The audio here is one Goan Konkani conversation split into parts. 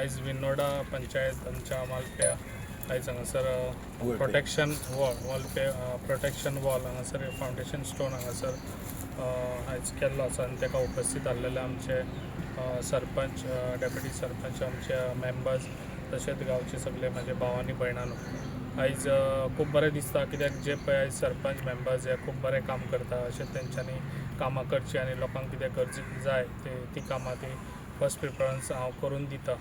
आयज विनोडा पंचायत आमच्या मालप्या आयज हांगासर प्रोटेक्शन वॉल, वॉलपे प्रोटेक्शन वॉल हांगासर फावंडेशन स्टोन हांगासर आयज केल्लो आसा आनी ताका उपस्थीत आसलेले आमचे सरपंच, डेप्युटी सरपंच, आमचे मेंबर्स, तशेंच गांवचे सगळे म्हाजे भाव आनी भयणांनो, आयज खूब बरें दिसता कित्याक जे पळय आयज सरपंच, मेंबर्स हे खूब बरें काम करता. अशें तेंच्यांनी कामां करचीं आनी लोकांक कितें गरज जाय ते ती कामां ती फर्स्ट प्रिफरन्स हांव करून दिता.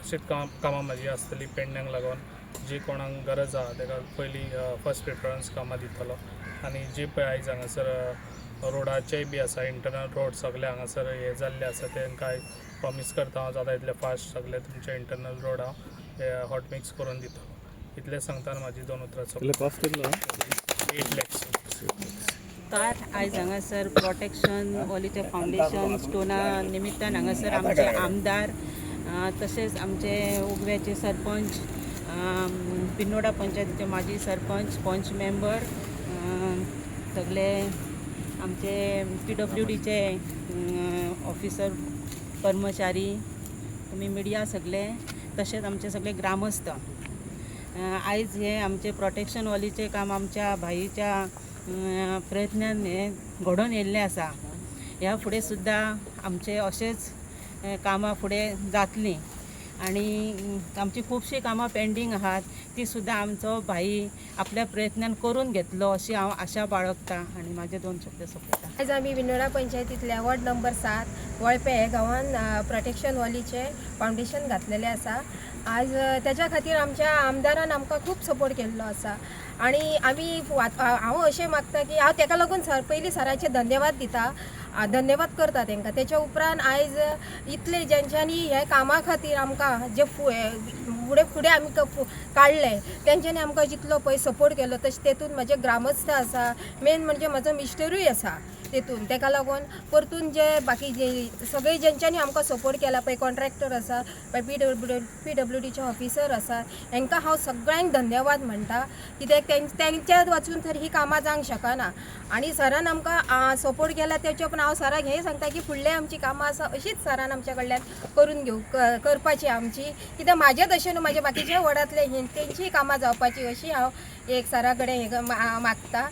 अशीच कामां म्हाजी आसतली. पेडण्यांक लागून जी कोणाक गरज आहा ताका पयलीं फर्स्ट प्रिफरन्स कामां दितलो. आनी जी पळय आयज हांगासर रोडाचेय बी आसा, इंटरनल रोड सगळे हांगासर हे जाल्ले आसा, तांकां आयज प्रॉमीस करता हांव, जाता इतले फास्ट सगळे तुमचे इंटरनल रोड हांव हे हॉट मिक्स करून दितलो. इतलें सांगता आनी म्हाजी दोन उतरां कितले कॉस्ट कितलो? 8 लॅक्स. तर आयज हांगासर प्रोटेक्शन वॉलीच्या फावंडेशन स्टोना निमित्तान हांगासर आमचे आमदार, तशेंच आमचे उगव्याचे सरपंच, पिन्नोडा पंचायतीचे माजी सरपंच, पंच मेंबर, सगळे आमचे पीडब्ल्यूडीचे ऑफिसर, कर्मचारी, तुमी मिडिया सगळे, तशेंच आमचे सगळे ग्रामस्थ, आयज हे आमचे प्रोटेक्शन वॉलीचें काम आमच्या भाईच्या प्रयत्नान हें घडोवन येयल्लें आसा. ह्या फुडें सुद्दां आमचे अशेंच कामां फुडें जातलीं आनी आमची खुबशीं कामां पेंडींग आहात, ती सुद्दां आमचो भाई आपल्या प्रयत्नान करून घेतलो अशी हांव आशा बाळगता आनी म्हाजे दोन शब्द सोंपयता. आयज आमी विनोडा पंचायतींतल्या वॉर्ड नंबर 7 वळपे हे गांवान प्रोटेक्शन वॉलीचें फावंडेशन घातलेलें आसा आज. तेज्या खातीर आमच्या आमदारान आमकां खूब सपोर्ट केल्लो आसा आनी आमी हांव अशें मागता की हांव तेका लागून सर पयलीं सराचे धन्यवाद दिता, धन्यवाद करता तांकां. तेच्या उपरांत आयज इतले जेंच्यांनी हे कामा खातीर आमकां जे फुडें फुडें आमकां काडले, तेंच्यांनी आमकां जितलो पळय सपोर्ट केलो, तशें तेतून म्हजे ग्रामस्थ आसा, मेन म्हणजे म्हजो मिस्टरूय आसा तेतून. तेका लागून परतून जे बाकी जे सगळे जेंच्यांनी आमकां सपोर्ट केला पळय, कॉन्ट्रॅक्टर आसा पळय, पीडब्ल्यूडीचे ऑफिसर आसा, हेंकां हांव सगळ्यांक धन्यवाद म्हणटा, कित्याक तेंच्यात वचून तर ही कामां जावंक शकना आनी सरान आमकां सपोर्ट केला. तेच्या पण हांव सराक हें सांगता की फुडले आमची कामां आसा अशीच सरान आमच्या कडल्यान करून घेव करपाची आमची, कित्याक म्हाजे तशें न्हू, म्हाज्या बाकीच्या वॉर्डांतले तेंचीय कामां जावपाची अशी हांव एक सरा कडेन हें मागता.